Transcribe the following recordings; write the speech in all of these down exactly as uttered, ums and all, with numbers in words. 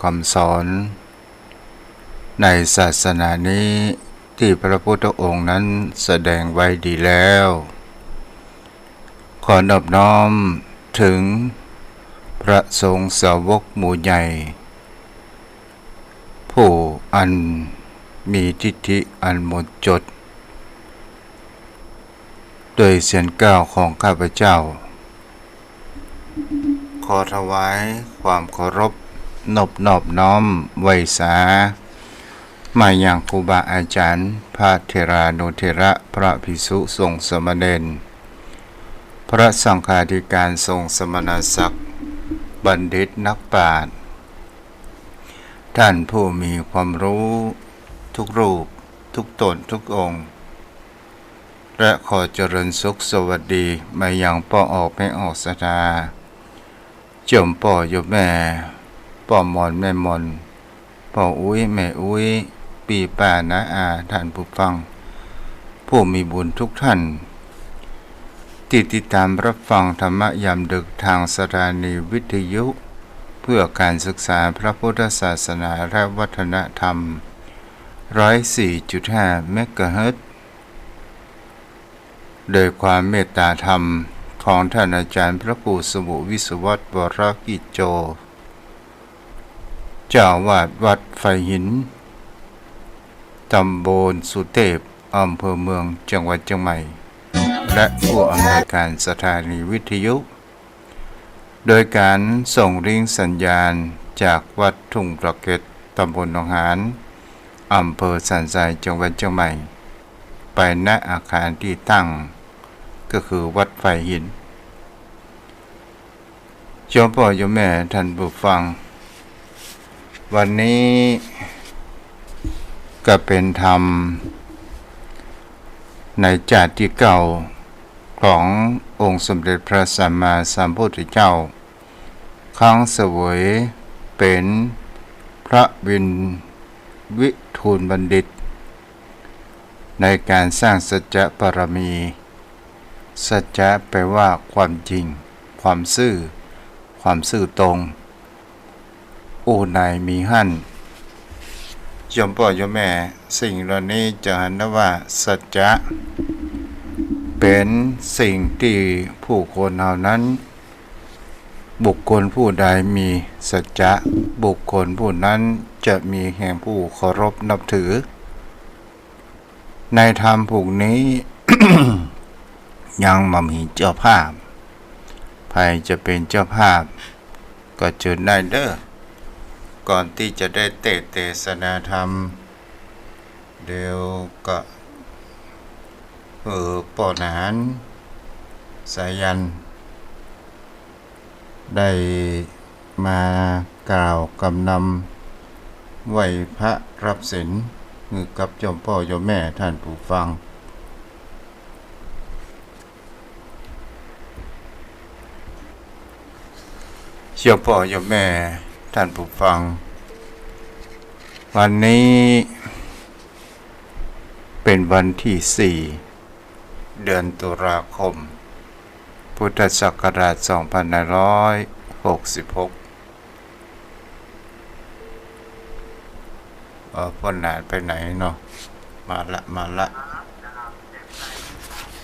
คำสอนในศาสนานี้ ตี้พระพุทธองค์นั้นแสดงไว้ดีแล้ว ขอนอบน้อมเถิงพระสงฆ์สาวกหมู่ใหญ่ ผู้อันมีทิฏฐิอันหมดจด โดยเสียงกล่าวของข้าพเจ้า ขอถวายความเคารพนบนอบน้อมไหว้สา มายังครูบาอาจารย์ พระเถรานุเถระ พระภิกษุสงฆ์สามเณร พระสังฆาธิการทรงสมณศักดิ์ บัณฑิตนักปราชญ์ ท่านผู้มีความรู้ทุกรูป ทุกตน ทุกองค์ และขอเจริญสุขสวัสดีมายังป้อออกแม่ออกศรัทธา โยมป้อโยมแม่ ป้อหมอนแม่หมอน ป้ออุ๊ยแม่อุ๊ย ปี้ป้าน้าอา ท่านผู้ฟัง ผู้มีบุญทุกท่าน ตี้ติดตามรับฟังธรรมะยามดึกทางสถานีวิทยุเพื่อการศึกษาพระพุทธศาสนาและวัฒนธรรม ร้อยสี่จุดห้า เมกะเฮิรตซ์ โดยความเมตตาธรรมของท่านอาจารย์พระครูสมุวิศวัตร วรกิจโจ เจ้าอาวาสวัดไฟหิน ตำบลสุเทพ อำเภอเมือง จังหวัดเชียงใหม่ และผู้อำนวยการสถานีวิทยุ โดยการส่งลิงก์สัญญาณจากวัดทุ่งปราเก็ด ตำบลหนองหาน อำเภอสันทราย จังหวัดเชียงใหม่ ไป ณ อาคารตี้ตั้ง ก็คือวัดไฟหิน โยมป้อโยมแม่ท่านผู้ฟัง วันนี้ก็เป๋นธรรมในจาติตี้เก้าขององค์สมเด็จพระสัมมาสัมพุทธเจ้า ครั้งเสวยเป๋นพระวินวิทูลบัณฑิต ในก๋านสร้างสัจจะบารมี สัจจะแปลว่าความจริง ความซื่อ ความซื่อตรง อู้ไหนมีหั้น โยมป้อโยมแม่ สิ่งเหล่านี้จะหันได้ว่าสัจจะ เป๋นสิ่งตี้ผู้คนเฮานั้น บุคคลผู้ใดมีสัจจะ บุคคลผู้นั้นจะมีแห่งผู้เคารพนับถือ ในธรรมผูกนี้ ยังบ่มีเจ้าภาพ ใผจะเป๋นเจ้าภาพ ก็เจิญได้เด้อ ก่อนตี้จะได้เตสน์เตสนาธรรม เดี๋ยวก็ เออ ป้อหนาน สายัน ได้มากล่าวกำนำไหว้พระรับศีล หื้อกับโยมป้อโยมแม่ท่านผู้ฟัง โยมป้อโยมแม่ท่านผู้ฟัง วันนี้เป๋นวันตี้สี่ เดือนตุลาคม พุทธศักราชสองพันห้าร้อยหกสิบหก เออ ป้อหนานไปไหนเนาะ มาละ มาละ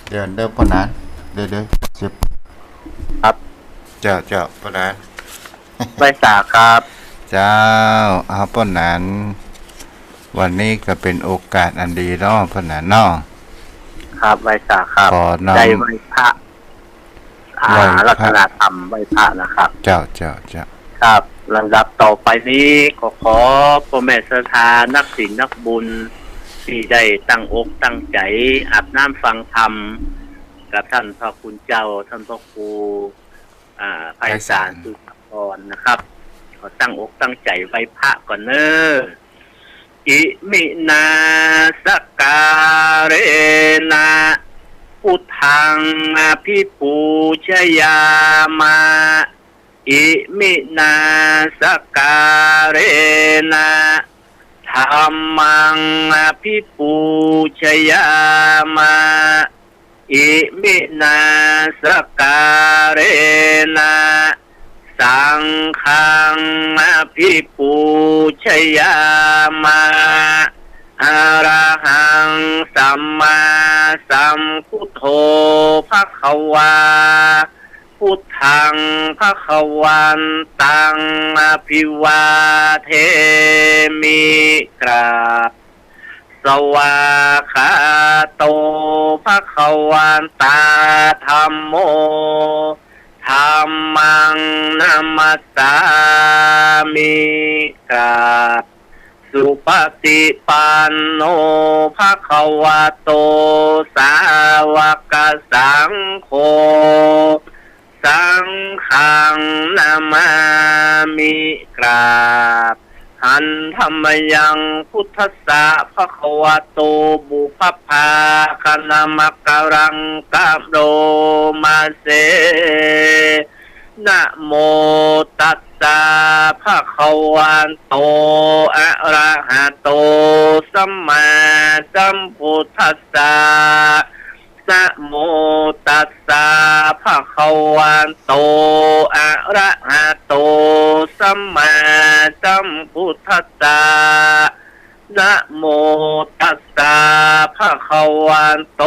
เดี๋ยว เดี๋ยว ป้อหนาน เดี๋ยว เดี๋ยว สิบ ครับ เจ้า เจ้า ป้อหนาน ไหว้สาครับ เจ้า เอา ป้อหนาน วันนี้ก็เป๋นโอกาสอันดีเนาะ ป้อหนานเนาะ ครับ ไหว้สาครับ ขอน้อม ได้ไหว้พระ อ่า ไหว้พระ รัตนธรรม ไหว้พระนะครับ เจ้า เจ้า เจ้า ครับ ลำดับต่อไปนี้ก็ขอป้อแม่ศรัทธานักศีลนักบุญ ตี้ได้ตั้งอกตั้งใจ๋อาบน้ำฟังธรรม กับท่านพระคุณเจ้า ท่านพระครู อ่า ไพศาล ไพศาล สุนทรนะครับ ขอตั้งอกตั้งใจ๋ไหว้พระก่อนเน้อ อิมินา สการะนะ พุทธัง อภิปูชยามะ อิมินา สการะนะ ธัมมัง อภิปูชยามะ อิมินา สการะนะ สังฆัง อะภิปูชยามะ อะระหัง สัมมาสัมพุทโธ ภะคะวา พุทธัง ภะคะวันตัง อะภิวาเทมิ กราบ สวากขาโต ภะคะวะตา ธัมโม ธัมมัง นะมัสสามิ กราบ สุปะฏิปันโน ภะคะวะโต สาวกสังโฆ สังฆัง นะมามิ กราบ หันธะมะยัง พุทธัสสะ ภะคะวะโต ปุพพะภาคะณะมะกะรัง กะโรมะเส นะโมตัสสะ ภะคะวะโต อะระหะโต สัมมาสัมพุทธัสสะ นะโมตัสสะ ภะคะวะโต อะระหะโต สัมมาสัมพุทธัสสะ นะโมตัสสะ ภะคะวะโต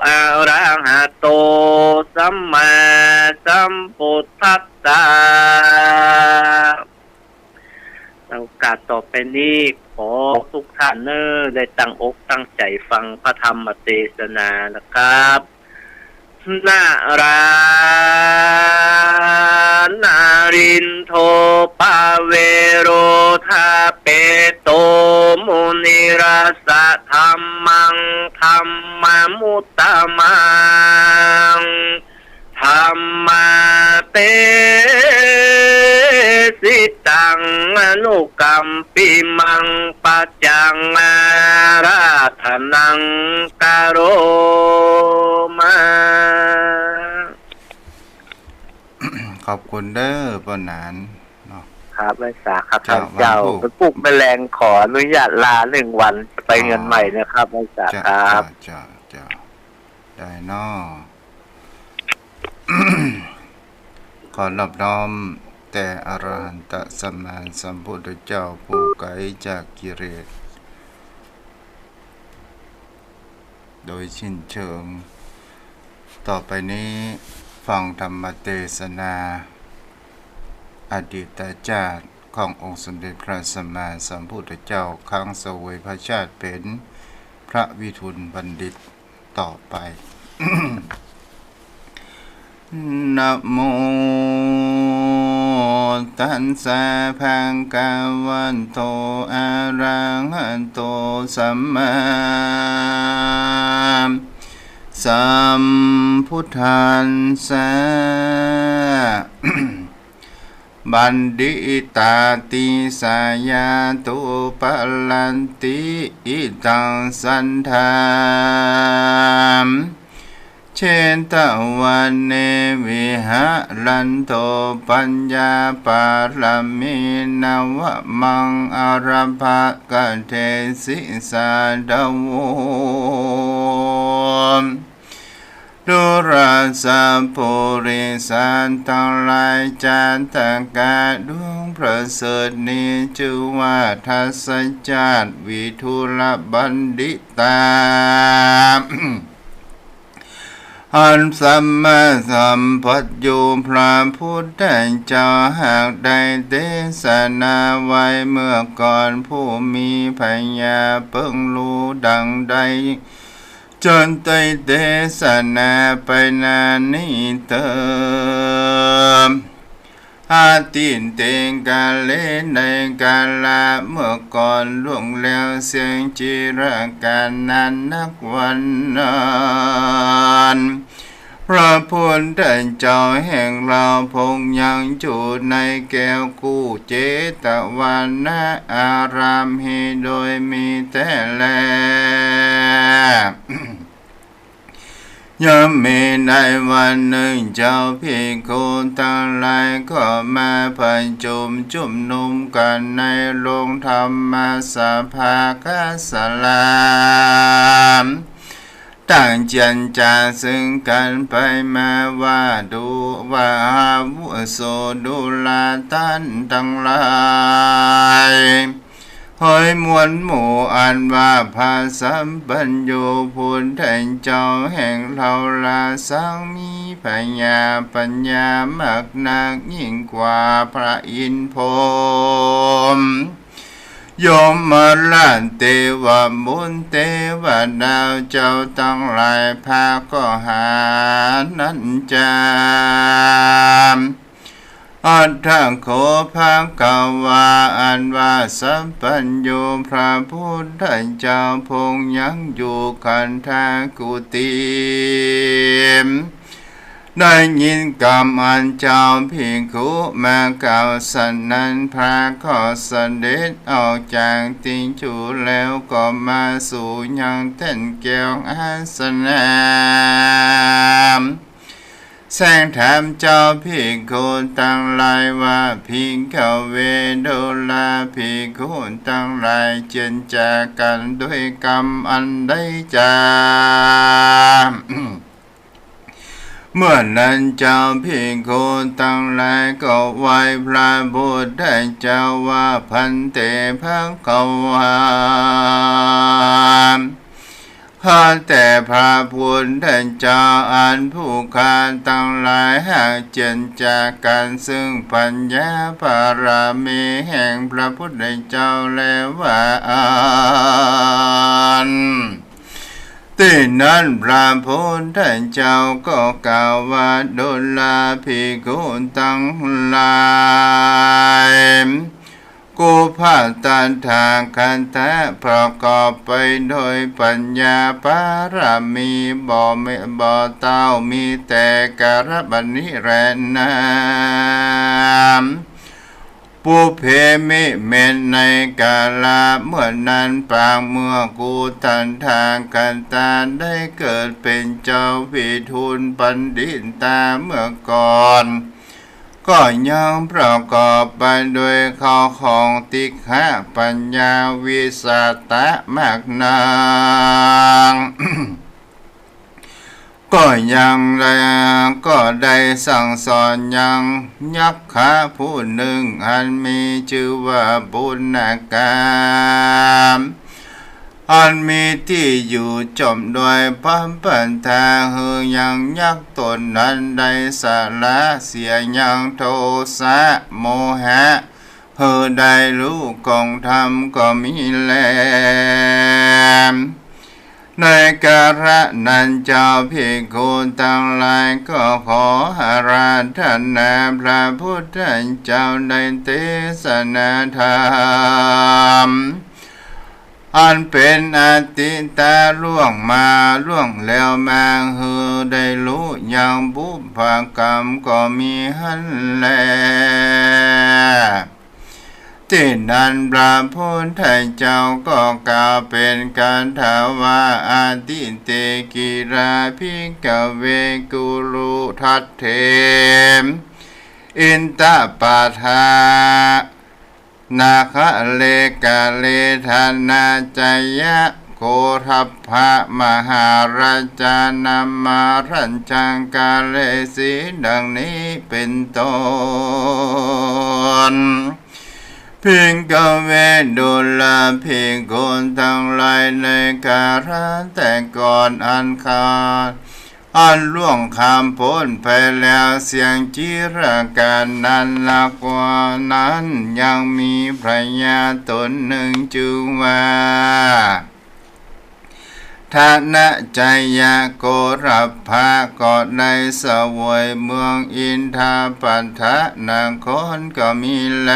อะระหะโต สัมมาสัมพุทธัสสะ โอกาสต่อไปนี้ ขอทุกท่านเน่อ ได้ตั้งอกตั้งใจ๋ฟังพระธรรมเตสนานะครับ นะรา นารินโท ปะเวโร ทาเปโต มุนิรัสสะ ธัมมัง ธัมมะมุตตะมัง ธัมมาเตสิตัง อนุกัมปิมัง ปัจจัง อาราธนัง กะโรมะ ขอบคุณเน่อป้อหนานเนาะ ครับ ไหว้สาครับ เจ้า ท่านเจ้า วันพูก ไปปลูกแมลง ขออนุญาตลาหนึ่งวัน จะไปเฮือนใหม่นะครับ ไหว้สาครับ เจ้า เจ้า เจ้า ได้เนาะ ขอนอบน้อมแด่อรหันตสัมมาสัมพุทธเจ้า ผู้ไกลจากกิเลส โดยสิ้นเชิง ต่อไปนี้ฟังธรรมเตสนา อดีตชาติขององค์สมเด็จพระสัมมาสัมพุทธเจ้า ครั้งเสวยพระชาติเป็นพระวิทูลบัณฑิต ต่อไป นะโมตัสสะ ภะคะวะโต อะระหะโต สัมมาสัมพุทธัสสะ บัณฑิตาติสายาตุปะรัตติ อิทังสัตถา เชตะวะเน วิหะรันโต ปัญญาปารมี นะวะมัง อะระปะกะเทสิ สาธโว ดูราสะปุริสะตังหลาย จาตกะดวงประเสริฐนี้ จื้อว่าทัสสะชาติ วิทูลบัณฑิตา อันสัมมาสัมพันธ์อยู่ พระพุทธเจ้าหากได้เตสนาไว้เมื่อก่อน ผู้มีพญาเปิงฮู้ดังใด จงได้เตสนาไปนานี้เตอ อาทินเต กาเล ในกาละเมื่อก่อนล่วงแล้วเสี้ยงจิรกาลนานนักวันนาน พระพุทธเจ้าแห่งเราพระองค์ยังอยู่ในแก้วกู้เจตวนะอารามแห่งนี้โดยมีแต๊แล ย่อมมีในวันหนึ่ง เจ้าภิกขุตังหลายก็มาประชุมชุมนุมกันในโรงธรรมสภาคศาลา ตั้งเจียรจ๋าเซิงกั๋นไปมาว่า ดู ว่าอาวุโส ดูราต้านตังหลาย เหยมวลหมู่อันว่าพระสัพพัญญูพุทธเจ้าแห่งเฮาราซักมีผญาปัญญามากนักยิ่งกว่าพระอินทร์พรหม ยมราชเตวบุตรเตวดาวเจ้าตังหลาย พระก็หานั้นจา อัตถะโข ภะคะวา อันว่าสัพพัญญูพระพุทธเจ้าพงยังอยู่คันธกุฏิ ได้ยินกำอันเจ้าภิกขุมากล่าวสันนั้น พระก็เสด็จออกจากตี้อยู่แล้วก็มาสู่ยังแท่นแก้วอาสนะ แสดงถามเจ้าภิกขุตังหลายว่า ภิกขเว ดูราภิกขุตังหลาย เจียรจ๋ากั๋นด้วยกำอันใดจา เมื่อนั้นเจ้าภิกขุตังหลายก็ไหว้พระพุทธเจ้าว่า ภันเต ภะคะวา ข้าแต่พระพุทธเจ้า อันผู้ข้าตังหลายหากเจียรจ๋ากั๋นซึ่งปัญญาบารมีแห่งพระพุทธเจ้าแล้วว่าอั้น ตี้นั้นพระพุทธเจ้าก็กล่าวว่า ดูราภิกขุตังหลาย กูพระตถาคตะประกอบไปโดยปัญญาบารมีบ่มี บ่เต้า มีแต่กาลบัดนี้แลนา ปุพเพ มิเม ในกาละเมื่อนั้นปางเมื่อ กูตถาคตะได้เกิดเป๋นเจ้าวิทูลปัณฑิตาเมื่อก่อน ก็ยังประกอบไปโดยข้าวของติฆะปัญญาวิสัตตะมากนัก ก็ยังได้ ก็ได้สั่งสอนยังยักขะผู้นึ่ง อันมีจื้อว่าปุณกะ อันมีตี้อยู่จ๋อมดอยปัมปทา หื้อยังยักษ์ต๋นนั้นได้สละเสียยังโทสะโมหะ หื้อได้ฮู้กองธรรมก็มีแล ในกาละนั้นเจ้าภิกขุตังหลายก็ขออาราธนาพระพุทธเจ้าได้เตสนาธรรม อันเป๋นอตีตะล่วงมาล่วงแล้วมา หื้อได้ฮู้ยังบุพกรรมก็มีหั้นแล ตี้นั้นพระพุทธเจ้าก็กล่าวเป๋นคาถาว่า อะทิเต กิรา ภิกขเว กุรุทัตเถ อินทปัฏฐา นาคะเลกะเล ธนาจยะ โกรพพะ มหาราชา นามารัญจัง กาเลสี ดังนี้เป๋นต้น ภิกขเว ดูราภิกขุตังหลาย ในกาละแต่ก่อนอันข้า อันล่วงข้ามป๊นไปแล้วเสี้ยงจิรกาลนานนักกว่านั้น ยังมีพญาต๋นนึ่งจื้อว่า ธนจยะ โกรพพะ ก็ได้เสวยเมืองอินทปัฏฐนครก็มีแล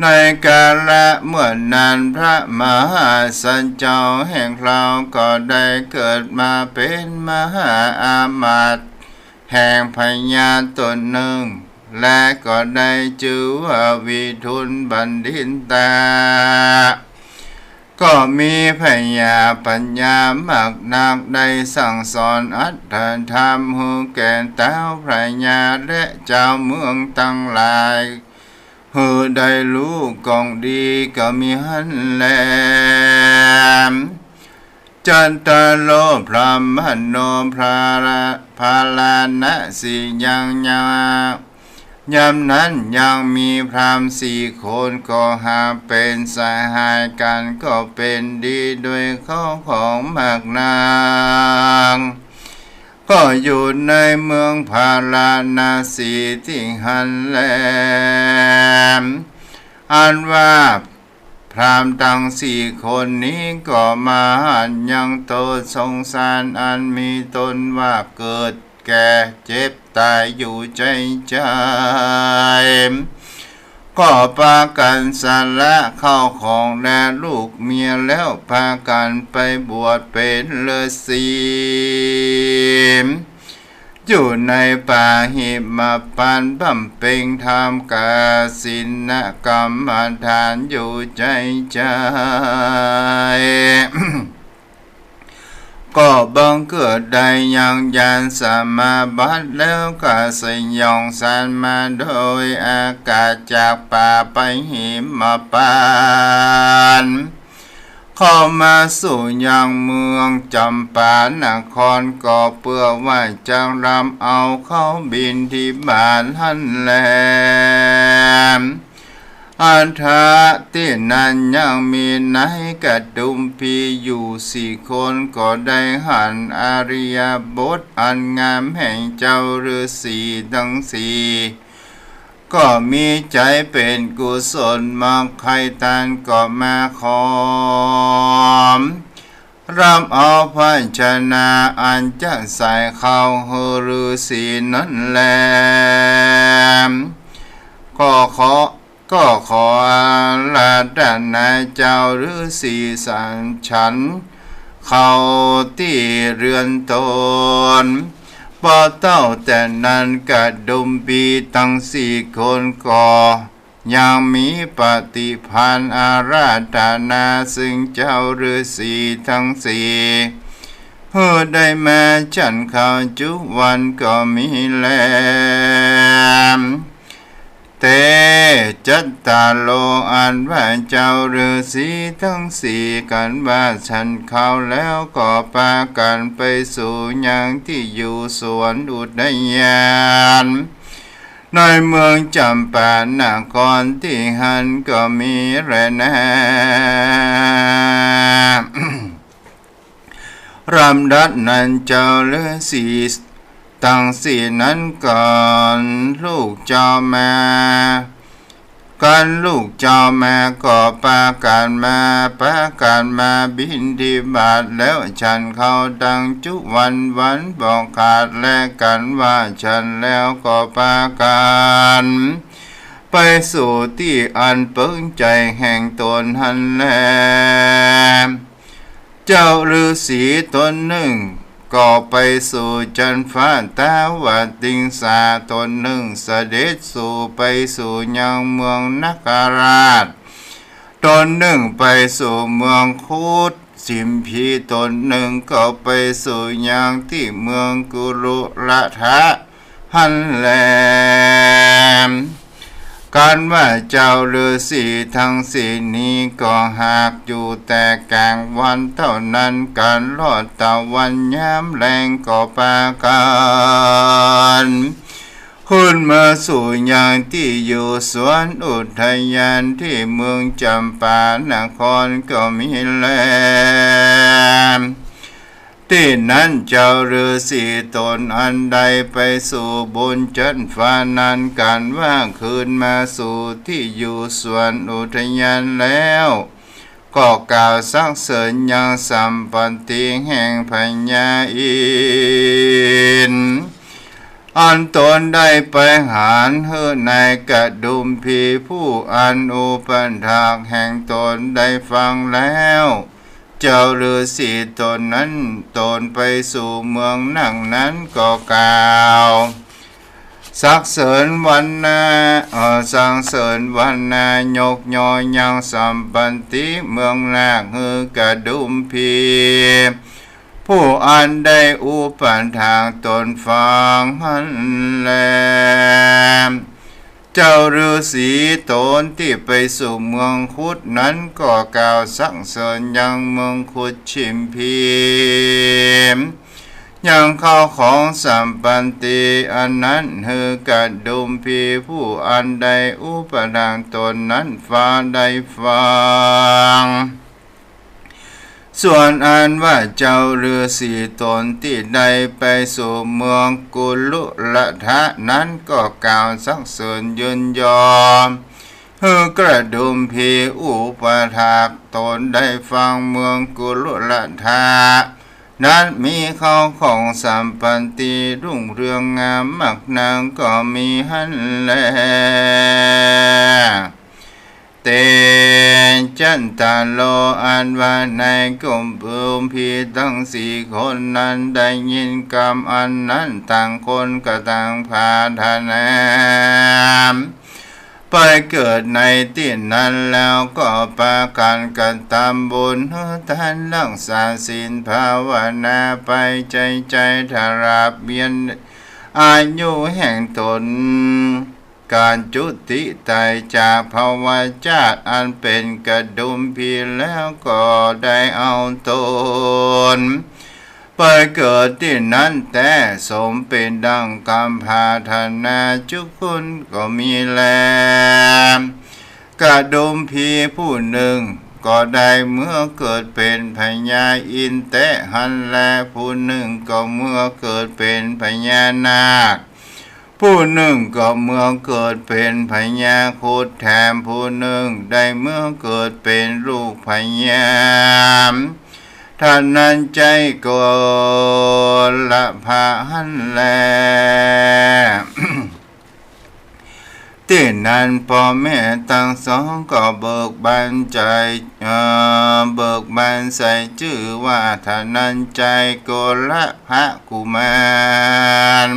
ในกาละเมื่อนั้นพระมหาสัจจ์เจ้าแห่งเฮาก็ได้เกิดมาเป๋นมหาอามาตย์แห่งพญาต๋นนึ่ง และก็ได้จื้อว่าวิทูลบัณฑิตา ก็มีผญาปัญญามากนัก ได้สั่งสอนอัตถธรรมหื้อแก่เต้าพญาและจาวเมืองตังหลาย หื้อได้ฮู้กองดีก็มีหั้นแล จัตตาโร พรหมโณ พระรา พาราณสียัง ยัง ยามนั้นยังมีพราหมณ์สี่คน ก็หากเป๋นสหายกั๋น ก็เป๋นดีโดยเข้าของมากนัก ก็อยู่ในเมืองพาราณสีตี้หั้นแล อันว่าพราหมณ์ตังสี่คนนี้ก็มหันยังโตสงสาร อันมีตนว่าเกิดแก่เจ็บต๋ายอยู่ใจ๊ใจ๊ ก็ปากั๋นสละข้าวของและลูกเมียแล้ว ปากั๋นไปบวชเป๋นฤๅษี อยู่ในป่าหิมพานต์ บำเพ็งทำกสิณกรรมฐานอยู่ใจ๊ใจ๊ ก็บังเกิดได้ยังญาณสมาบัติแล้ว ก็สยองสัตว์มาโดยอากาศจากป่าไปหิมพานต์ เข้ามาสู่ยังเมืองจำปานคร ก็เปื้อว่าจะรำเอาเข้าบิณฑบาตหั้นแล อัฏฐะ ตี้นั้นยังมีนายกดุมพีอยู่สี่คน ก็ได้หันอิริยาบถอันงามแห่งเจ้าฤๅษีตังสี่ ก็มีใจ๋เป๋นกุศลมากใค่ ต้านก็มาขอ รับเอาภาชนะอันจะใส่ข้าวหื้อฤๅษีนั้นแล ก็ขอ ก็ขออาราธนาเจ้าฤๅษีสันฉันข้าวตี้เฮือนตน บ่เต้าแต่นั้นกดุมพีตังสี่คนก็ ยังมีปฏิภาณอาราธนาซึ่งเจ้าฤๅษีตังสี่ หื้อได้มาฉันข้าวจุวันก็มีแล เต จัตตาโร อันว่าเจ้าฤๅษีตังสี่กั๋นว่าฉันข้าวแล้วก็ปากั๋นไปสู่ยังตี้อยู่สวนอุทยาน ในเมืองจำปานครตี้หั้นก็มีแลนา ลำดับนั้นเจ้าฤๅษีตังสี่นั้นกั๋นลูกเจ้ามา กั๋นลูกเจ้ามาก็ปากั๋นมา ปากั๋นมาบิณฑบาตแล้วฉันข้าวตังจุวันวันบ่ขาด และกั๋นว่าฉันแล้วก็ปากั๋นไปสู่ตี้อันเปิงใจ๋แห่งตนหั้นแล เจ้าฤๅษีต๋นนึ่งก็ไปสู่จั๊นฟ้า ท้าวติงสาต๋นนึ่งเสด็จสู่ไปสู่ยังเมืองนคราช ต๋นนึ่งไปสู่เมืองคุสิมพี ต๋นนึ่งก็ไปสู่ยังตี้เมืองกุรุละทะ หั้นแล กั๋นว่าเจ้าฤๅษีตังสี่นี้ก็หากอยู่แต่ก๋างวันเต้านั้น กั๋นลอดตะวันยามแลงก็ปากั๋นขึ้นมาสู่ยังตี้อยู่สวนอุทยานตี้เมืองจำปานครก็มีแล ตี้นั้นเจ้าฤๅษีต๋นอันได้ไปสู่บนจั๊นฟ้านั้นกั๋นว่าคืนมาสู่ตี้อยู่สวนอุทยานแล้ว ก็กล่าวสรรเสริญยังสัมปัตติแห่งพญาอินทร์ อันต๋นได้ไปหาญหื้อนายกดุมพีผู้อันอุปัฏฐากแห่งต๋นได้ฟังแล้ว เจ้าฤๅษีต๋นนั้นต๋นไปสู่เมืองนักนั้นก็กล่าวสรรเสริญวรรณา เอ่อ สรรเสริญวรรณายกยอยังสัมปัตติเมืองนาคหื้อกดุมพี ผู้อันได้อุปัฏฐากต๋นฟังหั้นแล เจ้าฤๅษีต๋นตี้ไปสู่เมืองคุฑนั้นก็กล่าวสรรเสริญยังเมืองคุฑชิมพี ยังข้าวของสัมปัตติอันนั้น หื้อกระดุมพีผู้อันได้อุปถากต๋นนั้น ฟัง ได้ฟัง ส่วนอันว่าเจ้าฤๅษีต๋นตี้ได้ไปสู่เมืองกุลุละทะนั้นก็กล่าวสรรเสริญยินยอ หื้อกระดุมพีอุปถากต๋นได้ฟัง เมืองกุลุละทะนั้นมีข้าวของสัมปัตติรุ่งเรืองงามมากนักก็มีหั้นแล เต จัตตาโร อันว่าในกระดุมพีตังสี่คนนั้นได้ยินกำอันนั้น ต่างคนก็ต่างปรารถนา ไปเกิดในตี้นั้นแล้วก็ปากั๋นกระตำบุญ หื้อตาน รักษาศีล ภาวนาไป ใจ๊ใจ๊ถลาเวียนอายุแห่งต๋น ก๋านจุติต๋ายจากภวชาติอันเป๋นกระดุมพีแล้วก็ได้เอาต๋น ไปเกิดตี้นั้นแต๊ สมเป๋นดังกำปรารถนาจุคนก็มีแล กระดุมพีผู้นึ่งก็ได้เมือเกิดเป๋นพญาอินทร์แต๊หั้นแล ผู้นึ่งก็เมือเกิดเป๋นพญานาค ผู้นึ่งก็เมือเกิดเป๋นพญาครุฑแถม ผู้นึ่งได้เมือเกิดเป๋นลูกพญาธนัญชัยโกลภะหั้นแล ตี้นั้นป้อแม่ตังสองก็เบิกบานใจ๋ เอ่อ เบิกบานใส่จื้อว่าธนัญชัยโกลภะกุมาร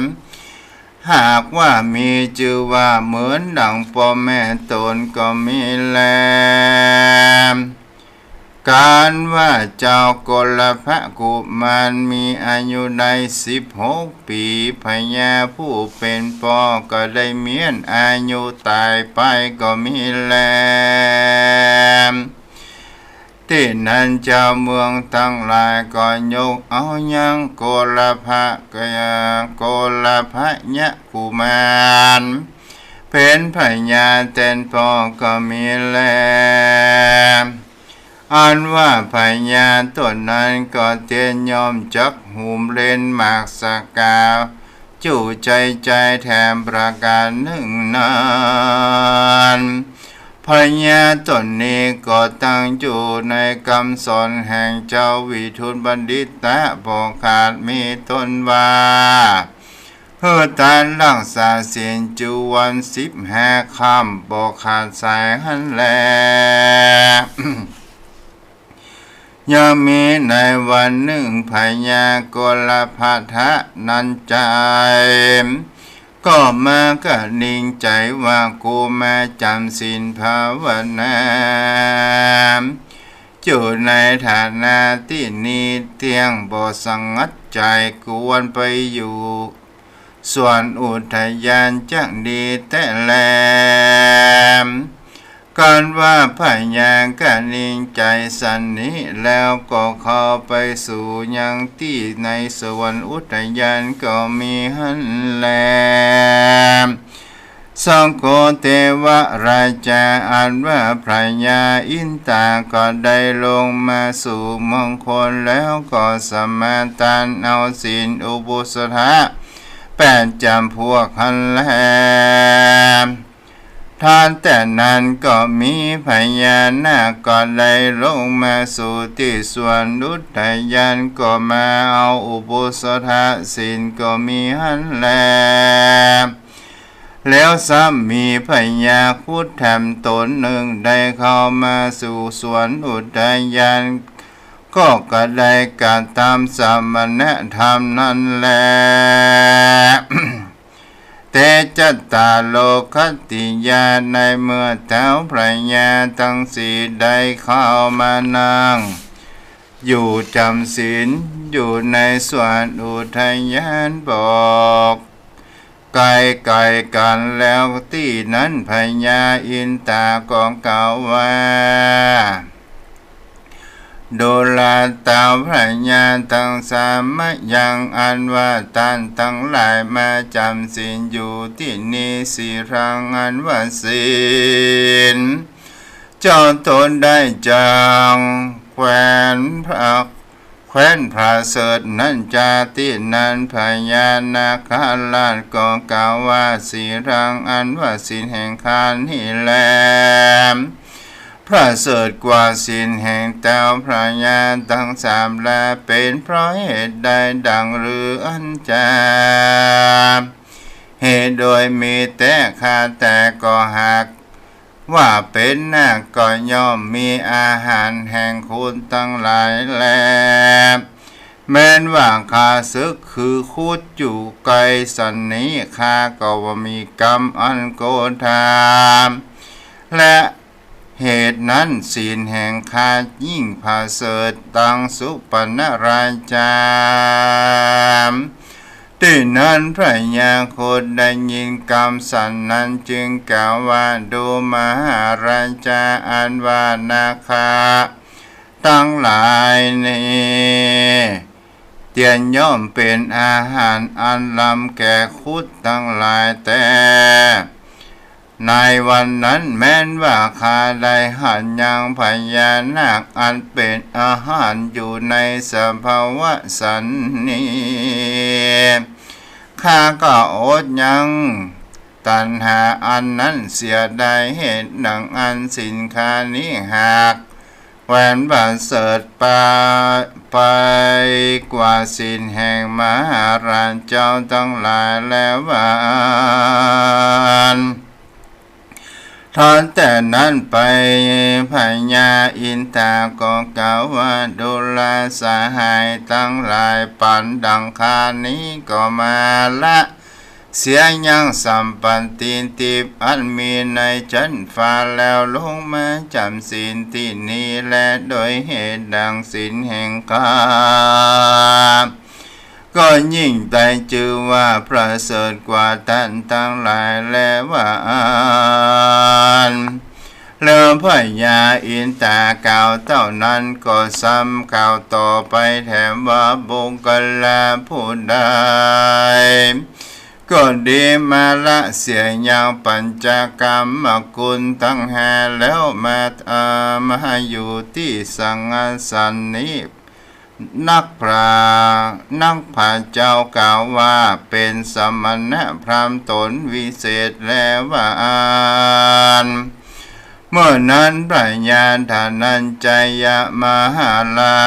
หากว่ามีจื้อว่าเหมือนดังป้อแม่ต๋นก็มีแล ก๋านว่าเจ้าโกลภะกุมารมีอายุได้สิบหกปี๋ พญาผู้เป๋นป้อก็ได้เมี้ยนอายุต๋ายไปก็มีแล ตี้นั้นจาวเมืองตังหลายก็ยกเอายังโกลภะ โกลภะยะกุมาร เป๋นพญาแตนป้อก็มีแล อันว่าพญาต๋นนั้นก็เตียนย่อมจักหุมเล็นหมากสกา จู๋ใจ๊ใจ๊แถมประก๋านนึ่งนั้น พญาต๋นนี้ก็ตั้งอยู่ในกำสอนแห่งเจ้าวิทูลบัณฑิตะ บ่ขาดมีต๋นว่า หื้อตานรักษาศีลจุวันสิบห้าค่ำ บ่ขาดสายหั้นแล ยังมีในวันนึ่งพญาโกลภะธนัญชัย ก็มากระหนิ่งใจ๋ว่า กูมาจ๋ำศีลภาวนา อยู่ในฐานะตี้นี้เตี้ยง บ่สงัดใจ๋ ควรไปอยู่สวนอุทยานจักดีแต๊แล ก๋านว่าพญากระหนิ่งใจ๋สันนี้แล้วก็เข้าไปสู่ยังตี้ในสวนอุทยานก็มีหั้นแล สโกเตวราชา อันว่าพญาอินทาก็ได้ลงมาสู่เมืองคนแล้วก็สมาทานเอาศีลอุโบสถะแปดจ๋ำพวกหั้นแล ทันแต่นั้นก็มีพญานาคก็ได้ลงมาสู่ตี้สวนอุทยาน ก็มาเอาอุโบสถะศีลก็มีหั้นแล แล้วซ้ำมีพญาครุฑแถมต๋นนึ่งได้เข้ามาสู่สวนอุทยาน ก็กระได้กระตำสมณธรรมนั้นแล เต จัตตาโร ขัตติยา ในเมื่อเท้าพญาตังสี่ได้เข้ามานั่ง อยู่จ๋ำศีลอยู่ในสวนอุทยานบอก ไกลๆ กั๋นแล้ว ตี้นั้นพญาอินตาก็กล่าวว่า ดูราเต๋าพญาตังสาม มะยังอันว่าต้านตังหลายมาจ๋ำศีลอยู่ตี้นี้ สีลังอันว่าศีล เจ้าตนได้จากแคว้นพระ แคว้นผาเสริฐนั้นจา ตี้นั้นพญานาคราชก็กล่าวว่า สีลังอันว่าศีลแห่งข้านี้แล ประเสริฐกว่าศีลแห่งเต๋าพญาตังสามแล เป๋นเพราะเหตุใดดั่งลืออั้นจา เหตุโดยมีแต๊ ข้าแต่ก็หาก ว่าเป๋นนาคก็ย่อมมีอาหารแห่งครุฑตังหลายแล แม้นว่าข้าศึกคือครุฑอยู่ไกลสันนี้ ข้าก็ว่ามีกรรมอันโกธา และเหตุนั้นศีลแห่งข้ายิ่งประเสริฐดังสุปปนราชา ตี้นั้นพญาครุฑได้ยินกำสันนั้นจึงกล่าวว่า ดูมหาราชา อันว่านาคาตังหลายนี้ เตียนย่อมเป๋นอาหารอันลำแก่ครุฑตังหลายแต๊ ในวันนั้นแม้นว่าข้าได้หันยังพญานาคอันเป๋นอาหารอยู่ในสภาวะสันนี้ ข้าก็อดยังตัณหาอันนั้นเสียได้ เหตุดังอั้นศีลข้านี้หาก แคว้นประเสริฐไป ไปกว่าศีลแห่งมหาราชเจ้าตังหลายแลว่าอั้น ทันแต่นั้นไปพญาอินตาก็กล่าวว่า ดูราสหายตังหลาย ปั๋นดังข้านี้ก็มาละ เสียยังสัมปัตติทิพย์อันมีในจั๊นฟ้าแล้วลงมาจ๋ำศีลตี้นี้แล โดยเหตุดังศีลแห่งข้า ก็ยิ่งได้จื้อว่าประเสริฐกว่าต้านตังหลายแลว่าอั้น แล้วพญาอินตากล่าวเต้านั้นก็ซ้ำกล่าวต่อไปแถมว่า บุคคลาผู้ใด ก็ดีมาละเสียยังปัญจกรรมคุณตังห้าแล้วมา เอ่อ มาอยู่ตี้สังฆาสนนี้ นักพระ นักพระเจ้ากล่าวว่าเป๋นสมณะพราหมณ์ต๋นวิเศษแลว่าอั้น เมื่อนั้นพญาธนัญชัยมหารา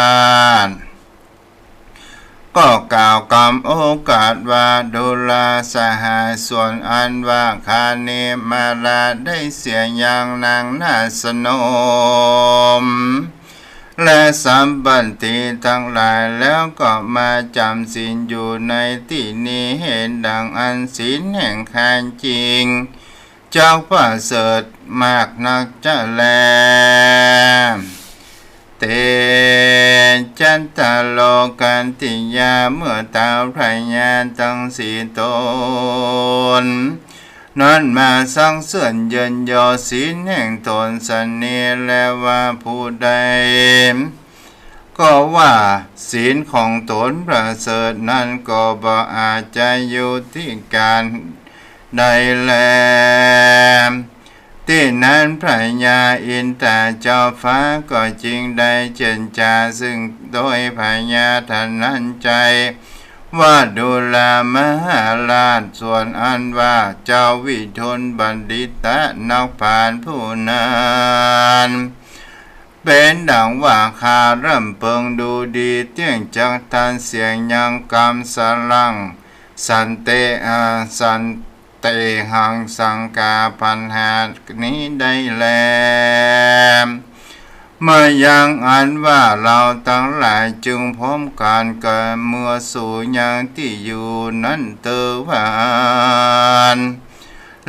ช ก็กล่าวกำโอกาสว่า ดูราสหาย ส่วนอันว่าข้านี้มาละได้เสียยังนางนาสนม และสัมปัตติตังหลายแล้วก็มาจ๋ำศีลอยู่ในตี้นี้ เหตุดังอั้นศีลแห่งข้าจริง จักประเสริฐมากนักจะแล เต จัตตาโล ขันติยา เมื่อเต๋าพญาตังสี่ต๋น นั้นมาสรรเสริญเยินยอศีลแห่งต๋นสันนี้แลว่า ผู้ใด ก็ว่าศีลของต๋นประเสริฐนั้นก็บ่อาจจะอยู่ตี้ก๋านใดแล ตี้นั้นพญาอินตาเจ้าฟ้าก็จึงได้เจรจาซึ่งโดยพญาธนัญชัย ว่า ดูรามหาราช ส่วนอันว่าเจ้าวิทูลบัณฑิตะนักพราหมณ์ผู้นั้น เป๋นดังว่าข้าร่ำเปิงดูดีเตี้ยงจักต้านเสียยังกำสลัง สันเต อ่า สันเตหัง สังกาปัญหานี้ได้แล มายังอันว่าเฮาตังหลายจึงพร้อมกั๋นเกิดเมื่อสู่ยังตี้อยู่นั้นเตอว่าอั้น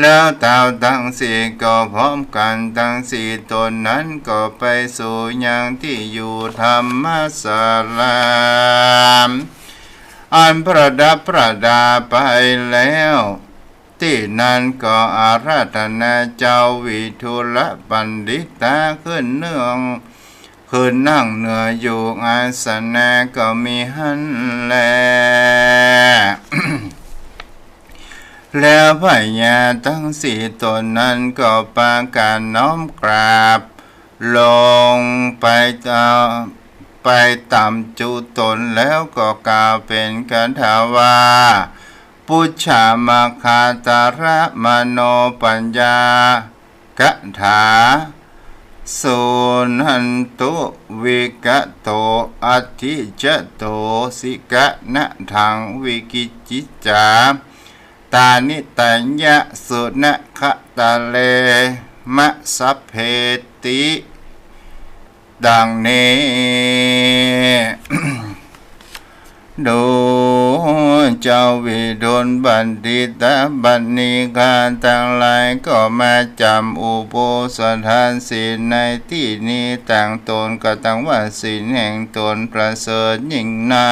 แล้วเต๋าตังสี่ก็พร้อมกั๋นตังสี่ต๋นนั้นก็ไปสู่ยังตี้อยู่ธรรมศาลา อันประดับประดาไปแล้ว ตี้นั้นก็อาราธนาเจ้าวิทูลบัณฑิตะขึ้นเนือง ขึ้นนั่งเหนืออยู่อาสนะก็มีหั้นแล แล้วพญาตังสี่ต๋นนั้นก็ปากั๋นน้อมกราบลงไป เอ่อ ไปต่ำจุตนแล้วก็กล่าวเป๋นคาถาว่า ปุจฉามัคคาตาระมโนปัญญา คาถา สุนันตุ วิกโต อธิจโต สิกะนะถัง วิกิจจิจจา ตานิตัญญะ สุนะคะตะเล มะ สัพเพติ ดังนี้ ดูเจ้าวิทูลบัณฑิตะ บัดนี้ข้าตังหลายก็มาจ๋ำอุโบสถศีลในตี้นี้ ตังต๋นก็ตังว่าศีลแห่งต๋นประเสริฐยิ่งนั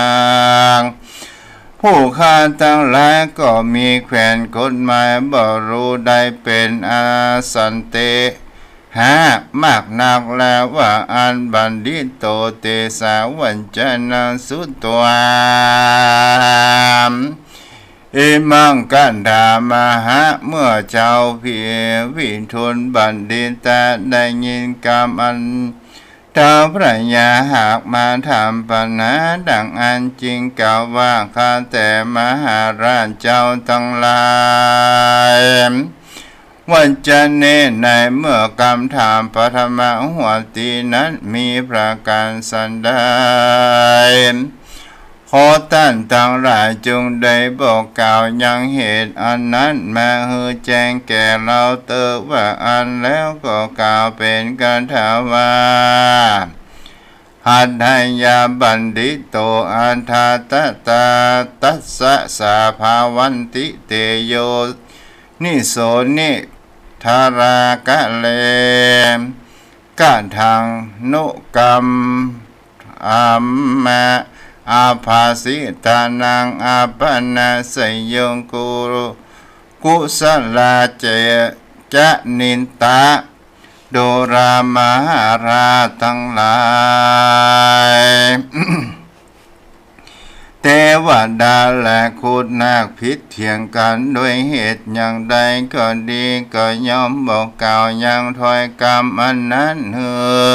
ก ผู้ข้าตังหลายก็มีแขวนกฎหมายบ่ฮู้ได้เป๋นอสันเต หามากนักแล้วว่าอั้น บัณฑิโต เตสา วัจจนัง สุตวา อิมัง คาถามหะ เมื่อเจ้าวิทูลบัณฑิตะได้ยินกำอัน ท้าวพญาหากมาถามปัญหาดังอั้น จึงกล่าวว่า ข้าแต่มหาราชเจ้าตังหลาย วัจจเน ในเมื่อกำถามปฐมหัตถีนั้นมีประก๋านสันใด ขอต้านตังหลายจงได้บอกกล่าวยังเหตุอันนั้นมาหื้อแจ้งแก่เฮาเต๊อะ ว่าอั้นแล้วก็กล่าวเป๋นคาถาว่า หัตถยา บัณฑิโต อัฏฐาตะตา ตัสสะ สาภาวันติ เตโย นิโส นิทรากะเล กะถัง นุกรรม อัมมะ อาภาสิตานัง อาปะนะสโย กุ กุสลา เจ จะ นินตะ ดูรา มหาราชตังหลาย เตวดาและครุฑนาคผิดเถียงกั๋นด้วยเหตุอย่างใดก็ดี ก็ย่อมบอกกล่าวยังถ้อยกำอันนั้นหื้อ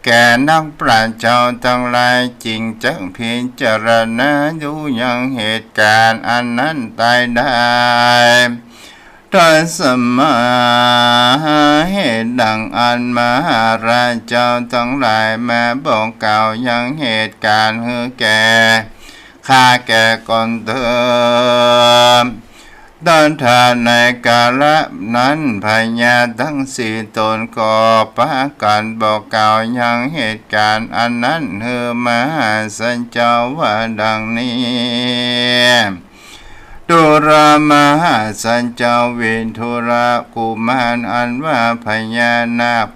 แก่นักปราชญ์เจ้าตังหลาย จึงจักพิจารณาดูยังเหตุก๋ารณ์อันนั้นตายได้ ทัสมา เหตุดังอันมหาราชเจ้าตังหลายมาบอกกล่าวยังเหตุก๋ารณ์หื้อแก่ข้าแก่ก่อนเต๊อะ ตถา ในกาละนั้นพญาตังสี่ต๋นก็ปากั๋นบอกกล่าวยังเหตุก๋ารณ์อันนั้นหื้อมหาสัจจ์เจ้าว่าดังนี้ ดูรา มหาสัจจ์เจ้า วิทูรกุมาร อันว่าพญานาค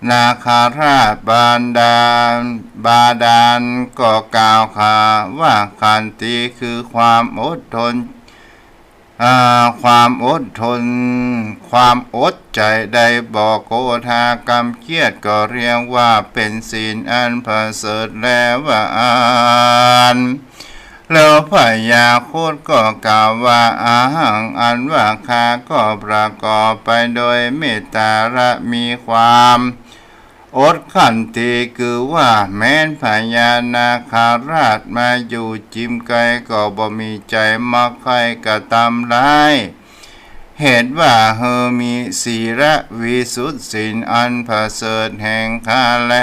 นาคราชบาดาล บาดาลก็กล่าวคาว่าขันติคือความอดทน อ่า ความอดทน ความอดใจ๋ได้บ่โกธา กำเคียดก็เรียกว่าเป๋นศีลอันประเสริฐแล้วว่าอั้น แล้วพญาครุฑก็กล่าวว่า อะหัง อันว่าข้าก็ประกอบไปโดยเมตตาและมีความอดขันติ คือว่าแม้นพญานาคราชมาอยู่จิมไกลก็บ่มีใจ๋มาใค่กระตำร้าย เหตุว่าเฮามีศีลวิสุทธิศีลอันประเสริฐแห่งข้าแล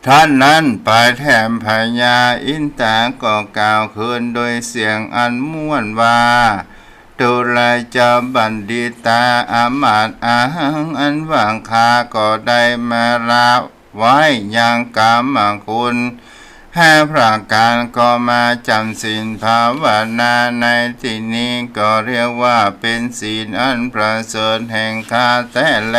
เท่านั้นไปแถมพญาอินทาก็กล่าวคืนโดยเสียงอันม่วนว่า ดูรา เจ้าบัณฑิตา อามาตย์ อะหัง อันว่าข้าก็ได้มาละไว้ยังกามคุณห้าประก๋าร ก็มาจ๋ำศีลภาวนาในตี้นี้ก็เรียกว่าเป๋นศีลอันประเสริฐแห่งข้าแต๊แล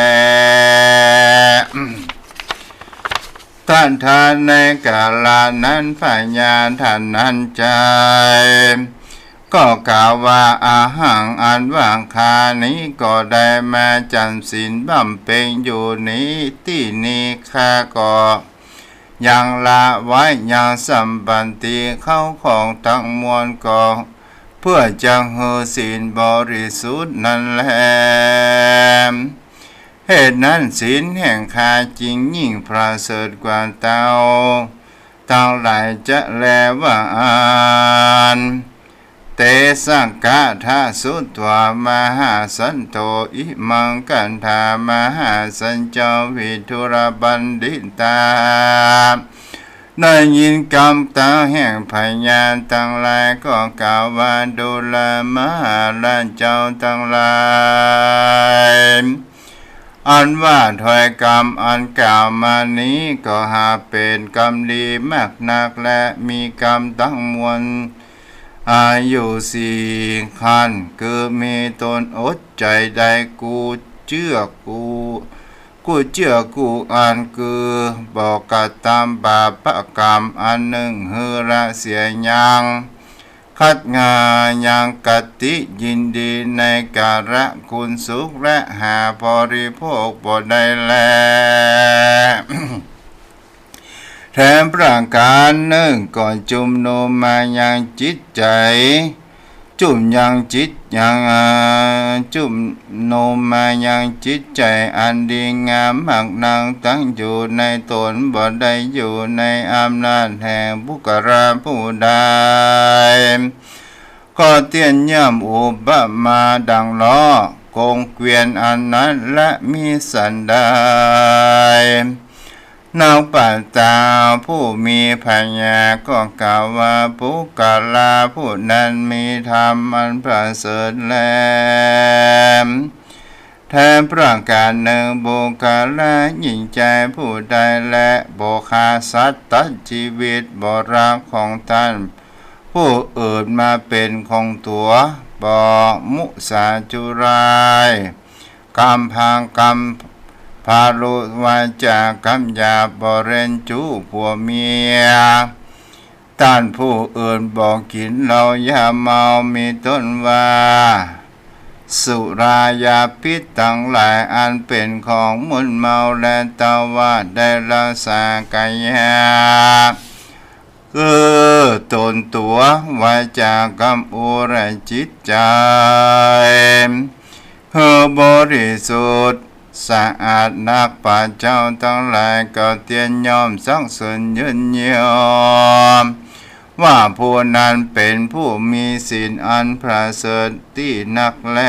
ตถา ในกาละนั้นพญาธนัญชัย ก็กล่าวว่า อะหัง อันว่าข้านี้ก็ได้มาจำศีลบำเพ็ญอยู่นี้ ตี้นี้ ข้าก็ยังละไว้ยังสัมปัตติเข้าของตังมวลก็ เพื่อจะหื้อศีลบริสุทธิ์นั้นแล เหตุนั้นศีลแห่งข้าจึงยิ่งประเสริฐกว่าเตาตังหลายจะแลว่าอั้น เตสัง คาถา สุตวา มหาสันโท อิมัง คันธา มหาสันเจ้า วิทุรบัณฑิตา ได้ยินกำตางแห่งพญาตังหลายก็กล่าวว่า ดูรา มหาราชเจ้าตังหลาย อันว่าถ้อยกำอันกล่าวมานี้ก็หาเป๋นกำดีมากนัก และมีกำตังมวล อายุสี่ขั้น คือมีตนอดใจ๋ได้กู้เจื้อกู้ กู้เจื้อกู้อัน คือบ่กระตำบาปกรรมอันนึ่งหื้อละเสียยัง ขัดงายังกติยินดีในกาละคุณสุข และหาบริโภคบ่ได้แล แถมประก๋านนึ่งก็จุมนุมมายังจิตใจ๋ จุมยังจิตยัง อ่า จุมนุมมายังจิตใจ๋อันดีงามมากนัก ตั้งอยู่ในตนบ่ได้อยู่ในอำนาจแห่งบุคคลผู้ใด ก็เตี้ยนย่อมอุปมาดังล้อกงเกวียนอันนั้น และมิสันใด นักปราชญ์ผู้มีปัญญาก็กล่าวว่า บุคคลผู้นั้นมีธรรมอันประเสริฐแล แถมประก๋านนึ่ง บุคคลหญิงใจ๋ผู้ใด และบ่ฆ่าสัตว์ตัดชีวิต บ่รักของต้านผู้อื่นมาเป๋นของตั๋ว บ่มุสาจุร้าย กำพร้างกำพารุณ วาจากำหยาบ บ่เล่นจู้ผัวเมีย ต้านผู้อื่น บ่กิ๋นเหล้ายาเมา มีต้นว่า สุรายาพิษตังหลายอันเป๋นของมึนเมา และตวาด ได้รักษากายะ คือต๋นตั๋ว วาจากำ อุระ จิตใจ๋ หื้อบริสุทธิ์สะอาดนัก พระเจ้าตังหลายก็เตี้ยนย่อมสรรเสริญเยินยอ ว่าผู้นั้นเป๋นผู้มีศีลอันประเสริฐตี้นักแล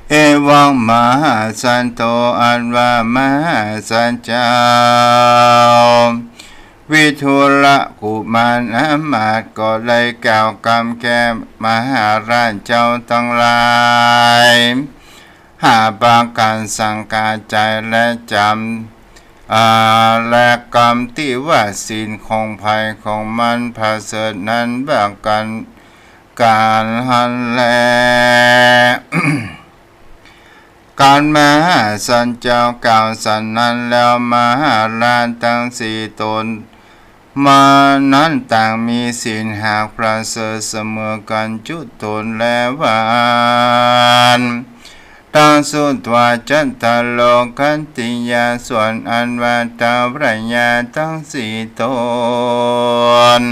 เอวัง มหาสันโท อันว่ามหาสันเจ้า วิทุรกุมารอำมาตย์ก็ได้กล่าวกำแก่มหาราชเจ้าตังหลาย หาประก๋านสังกาใจ๋ และจ๋ำ อ่า และกำตี้ว่าศีลของใผของมันประเสริฐนั้นว่ากั๋น ก๋านหั้นแล ก๋านมหาสันเจ้ากล่าวสันนั้นแล้ว มหาราชตังสี่ต๋น มานั้นต่างมีศีลหากประเสริฐเสมอกั๋นจุตนแลว่าอั้น ตังสุตวา จัตตาโร ขัตติยา ส่วนอันว่าท้าวพญาตังสี่ต๋น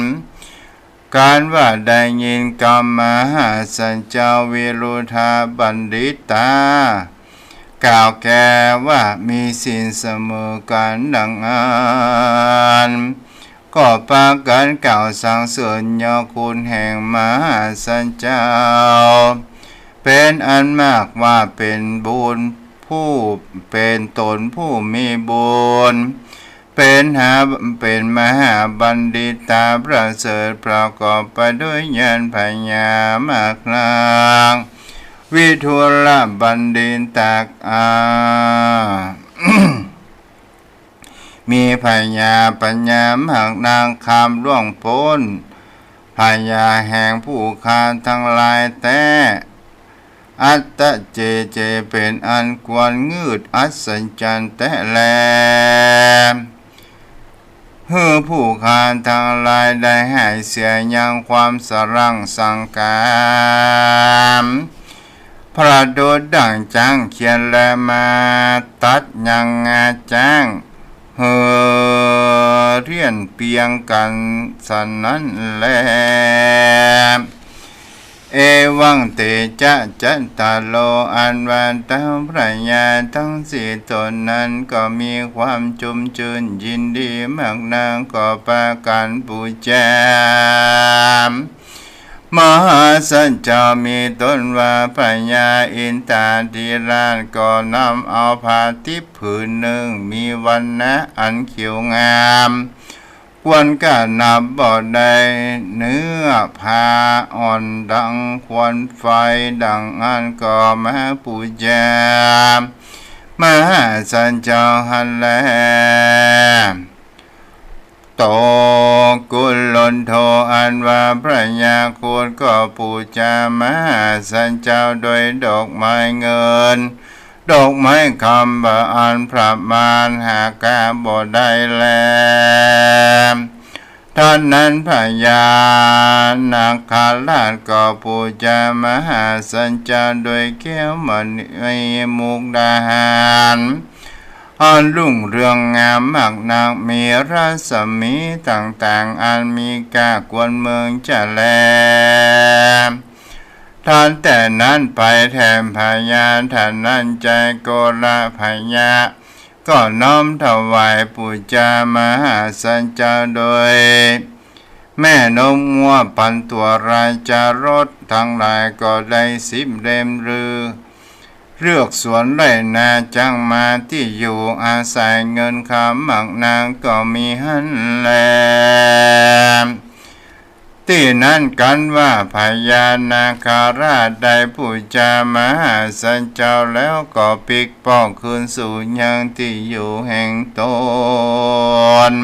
ก๋านว่าได้ยินกำมหาสันเจ้าวิรุธบัณฑิตากล่าวแก่ว่ามีศีลเสมอกั๋นดังอั้น ก็ปากั๋นกล่าวสรรเสริญยอคุณแห่งมหาสันเจ้า เป๋นอันมากว่าเป๋นบุญ ผู้เป๋นต๋นผู้มีบุญ เป๋นหา เป๋นมหาบัณฑิตาประเสริฐประกอบไปด้วยญาณปัญญามากนัก วิทุรบัณฑิตา อ่า มีปัญญา ปัญญามากนักข้ามล่วงป๊นพยาแห่งผู้ฆ่าตังหลายแต๊ อัตตะเจ เจเป๋นอันควรงืดอัศจรรย์แต๊แล หื้อผู้ข้าตังหลายได้หายเสียยังความสร่างสังขาร ประดุจดั่งจ๊างเขียนแล มาตัดยังงาจ๊าง หื้อเรียนเปียงกั๋นสันนั้นแล เอวัง เตจะ จัตตาโร อันว่าเต๊าพญาตังสี่ต๋นนั้นก็มีความจุ่มจื้นยินดีมากนัก ก็ปากั๋นปู๋จา มหาสัจจ์เจ้า มีต้นว่าพญาอินทาธิราชก็นำเอาผ้าทิพย์ผืนนึ่ง มีวรรณะอันเขียวงาม ควรก้านับบ่ได้ เนื้อผ้าอ่อนดังควันไฟดั่งอั้นก็มาปู๋จา มหาสัจจ์เจ้าหั้นแล โต กุลโณโฑ อันว่าพญาครุฑก็ปู๋จามหาสัจจ์เจ้าโดยดอกไม้เงิน ดอกไม้คำบ่อันประมาณหาก้าบ่ได้แล ต้านนั้นพญานาคราชก็ปู๋จามหาสัจจ์เจ้าโดยแก้วมณีมุกดาหาร อันรุ่งเรืองงามมากนัก มีรัศมีต่างๆ อันมีก้ากวนเมืองจะแล ต้านแต่นั้นไปแถมพญาธนัญชัยโกรพญา ก็น้อมถวายปู๋จามหาสัจจ์เจ้าโดย แม่นมงัวปันตั๋วราชรสตังหลายก็ได้สิบเล่ม หรือเฮือกสวนไฮ่นาจั๊งมา ตี้อยู่อาศัยเงินคำมากนักก็มีหั้นแล ตี้นั้นกั๋นว่าพญานาคราชได้ปู๋จามหาสัจจ์เจ้าแล้วก็ปิ๊กป้องคืนสู่ยังตี้อยู่แห่งต๋น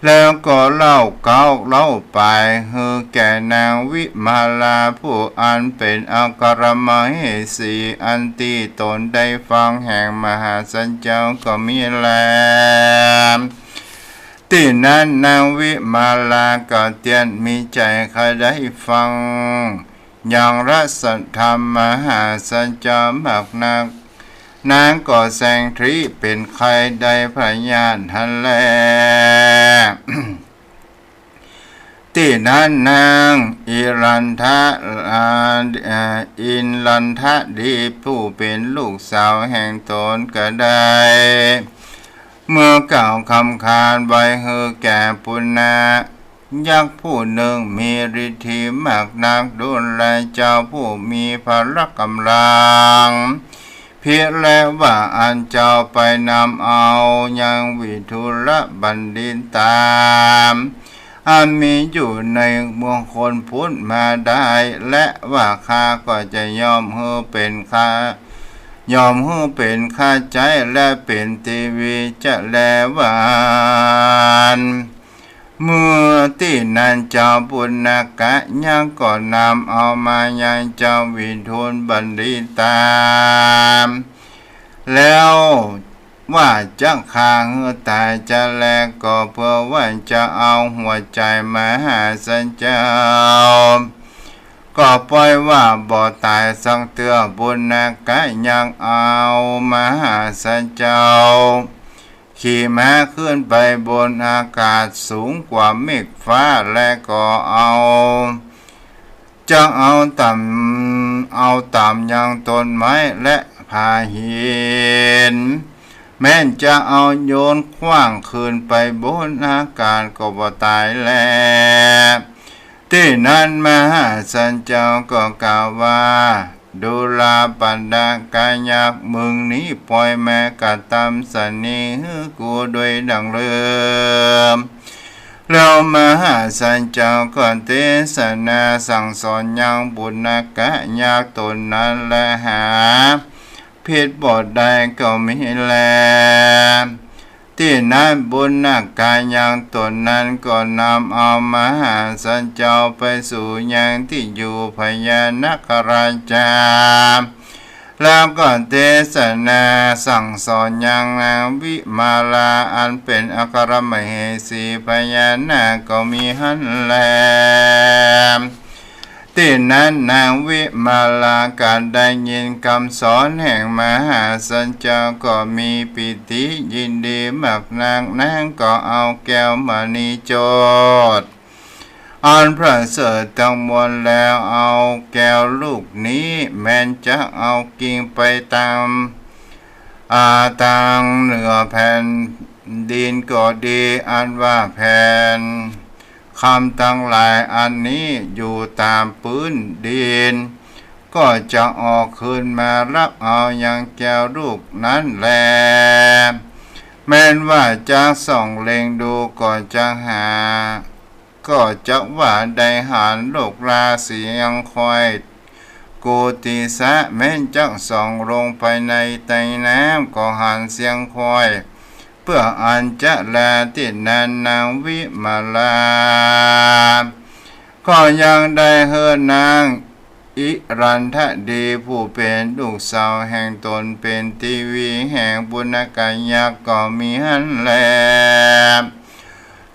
แล้วก็เล่าเก๊าเล่าป๋ายหื้อแก่นางวิมาลาผู้อันเป๋นอัครมเหสี อันตี้ต๋นได้ฟังแห่งมหาสัจจ์เจ้าก็มีแล ตี้นั้นนางวิมาลาก็เตียนมีใจ๋ใค่ได้ฟัง ยังรสธรรมมหาสัจจ์เจ้ามากนัก นางก็แสงทรีเป๋นใค่ได้พญาหั้นแล ตี้นั้นนางอิรันทะ อ่า อ่า อิรันทะดีผู้เป๋นลูกสาวแห่งต๋นก็ได้ เมื่อกล่าวคำขานไว้หื้อแก่ปุณณะ ยักษ์ผู้นึ่งมีฤทธิมากนัก ดุลเจ้าผู้มีพละก๋ำลัง เพียงและว่าอั้นเจ้าไปนำเอายังวิทูลบัณฑิตา อันมีอยู่ในเมืองคนพุทธมาได้ และว่าข้าก็จะยอมหื้อเป๋นข้า ยอมหื้อเป๋นข้าใจ๊และเป๋นเตวีจะแล ว่าอั้น เมื่อตี้นั้นเจ้าปุณณกะยักษ์ก็นำเอามายังเจ้าวิทูลบัณฑิตา แล้วว่าจักฆ่าหื้อต๋ายจะแล ก็เปื้อว่าจะเอาหัวใจ๋มหาสัจจ์เจ้า ก็ป้อยว่าบ่ต๋ายสักเตื้อ ปุณณกะยักษ์เอามหาสัจจ์เจ้า ขี่ม้าขึ้นไปบนอากาศสูงกว่าเมฆฟ้า และก็เอา จักเอาต๋าม เอาต๋ามยังต้นไม้และผาหิน แม้นจะเอาโยนขว้างขึ้นไปบนอากาศก็บ่ต๋ายแล ตี้นั้นมหาสัจจ์เจ้าก็กล่าวว่า ดูราปัณณกะยักษ์ มึงนี้ป้อยแม้กระตำสนีหื้อกูโดยดั่งเดิม แล้วมหาสัจจ์เจ้าก็เตสนาสั่งสอนยังปุณณกะยักษ์ต๋นนั้นและหาผิดบ่ได้ก็มีแล ตี้นั้นปุณณกะยักษ์ต๋นนั้นก็นำเอามหาสัจจ์เจ้าไปสู่ยังตี้อยู่พญานาคราชา แล้วก็เตสนาสั่งสอนยังนางวิมาลาอันเป๋นอัครมเหสีพญานาคก็มีหั้นแล ตี้นั้นนางวิมาลาก็ได้ยินกำสอนแห่งมหาสัจจ์เจ้าก็มีปีติยินดีมากนัก นางก็เอาแก้วมณีโจทย์อันประเสริฐตังมวลแล้ว เอาแก้วลูกนี้แม้นจักเอากิ่งไปตาม อา ตางเหนือแผ่นดินก็ดี อันว่าแผ่นคำตังหลายอันนี้อยู่ต๋ามปื๊นดิน ก็จะออกคืนมารับเอายังแก้วลูกนั้นแล แม้นว่าจักส่องเล็งดูก็จะหา ก็จักว่าได้หันลูกลาเสียงควาย โกติสะ แม้นจักส่องลงไปในใต้น้ำก็หันเสียงควาย เปื้ออันจะลา ตี้นั้นนางวิมาลาก็ยังได้หื้อนางอิรันทดีผู้เป๋นลูกสาวแห่งต๋นเป๋นตีวีแห่งปุณณกยักษ์ก็มีหั้นแล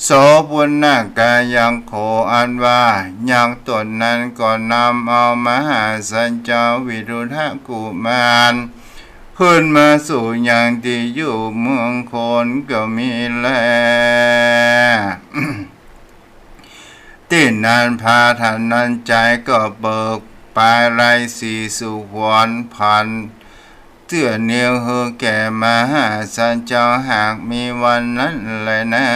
โสปุณณกยักโข อันว่ายักษ์ต๋นนั้นก็นำเอามหาสัจจ์เจ้าวิรุฑกุมารขึ้นมาสู่ยังตี้อยู่เมืองโคนก็มีแล ตี้นั้นพระธนัญจัยก็เปิกปายไลสีสู่ขวัญผัน เตื้อเนียวหื้อแก่มหาสัจจ์เจ้าหากมีวันนั้นแลนา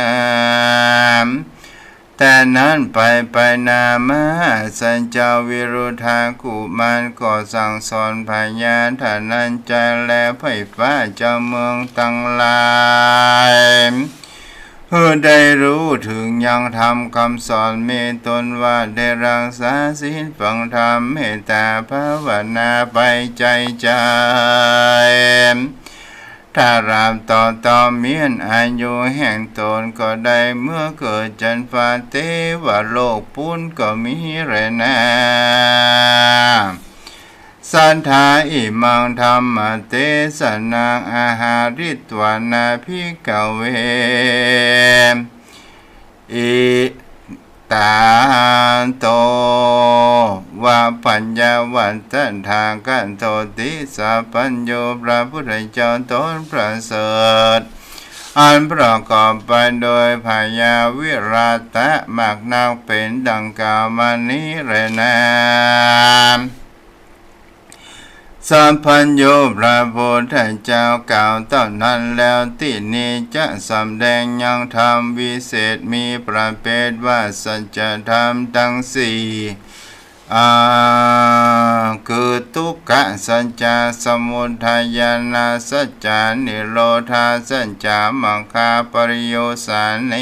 แต่นั้นไปไปนามหาสัจจ์เจ้าวิรุฑกุมารก็สั่งสอนพญาธนัญจัยและไพร่ฟ้าเจ้าเมืองตังหลาย หื้อได้ฮู้เถิงยังธรรมกำสอนมีต๋นว่าได้ฮักษาศีลฟังธรรมเมตต๋าภาวนาไปใจ๋ใจ๋ ตราบต่อต่อเมี้ยนอายุแห่งต๋นก็ได้เมื่อเกิดจันฟ้าเตวโลกปู๊นก็มีแลนา สัทธา อิมังธัมมเตสนังอาหาริत्वाนาภิกขเว อิตาโต วะ ปัญญาวัตตถาคโตติ สัพพัญญูพระพุทธเจ้าต๋นประเสริฐ อันประกอบไปโดยพญาวิรัตะมากนักเป๋นดังกล่าวมานี้แลนา สัพพัญญูพระพุทธเจ้ากล่าวเต้านั้นแล้ว ตี้นี้จะสำแดงยังธรรมวิเศษมีประเภทว่าสัจธรรมตังสี่ อา คือ ทุกขสัจจะ สมุทัยญาณสัจจะ นิโรธาสัจจะ มรรคปริโยสาเน